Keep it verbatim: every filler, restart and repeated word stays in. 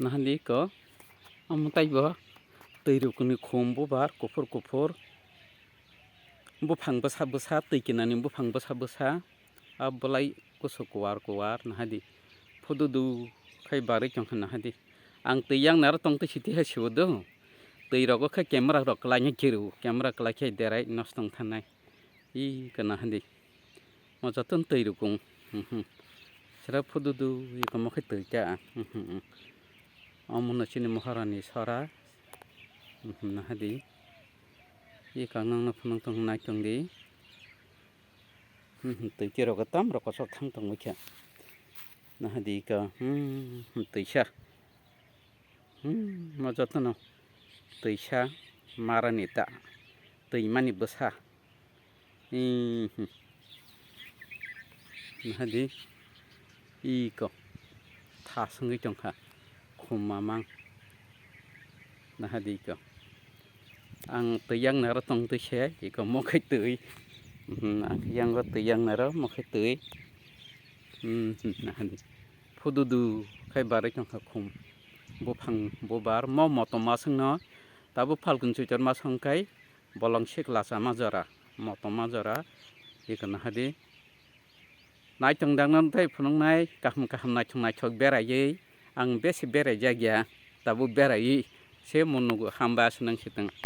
Nahadi ko, omo taibo twi rukni khum bubar kuphur kuphur. Buphang bwsa bwsa, twi kinani buphang bwsa bwsa. A bolai kusu kuwar kuwar nahadi. Phududu khai barwi tongkha nahadi. Ang twi yang naro tongtwi siti hai sibo do. Twi rogo khe camera rok kwlaina kiru. Camera kwlai khe derai nosto wng thanai. Ih, kana hadi. Mo joto twi rukung. Mhm. Sira phududu, ih, kamo khe twi ta. Mhm. Omo no chini Maharani sora. Mhm, nahadi. Ih, kangnang no phunung tong nai tong di. Mhm, twi tiro ga tam rok kosok thang tong wikha. Nahadi ka. Hmm, twi sa. Hmm, mo jotono twisa marani ta, twimani bwsa. Hmm, hmm. Nahadi iko thasungwi tongkha khum mamang. Nahadi iko. Ang twi yang naro tong twi se, iko mokhai twi. Hmm, ang yang ro twi yang naro mokhai twi. Hmm, hmm, nahadi. Phududu khai barwi tongkha khum. Buphang bubar mo motom maswngno tabuk Phalgun Chaitor masong khai bolong sikla chama jora, motom ma jora, iko nahadi. Naitong dangno tei phunuknai kaham kaham naithok naithok beraiwi ang besi berai jakya, tabuk beraiwi se mo nugo, hambai aswk nang sitwng.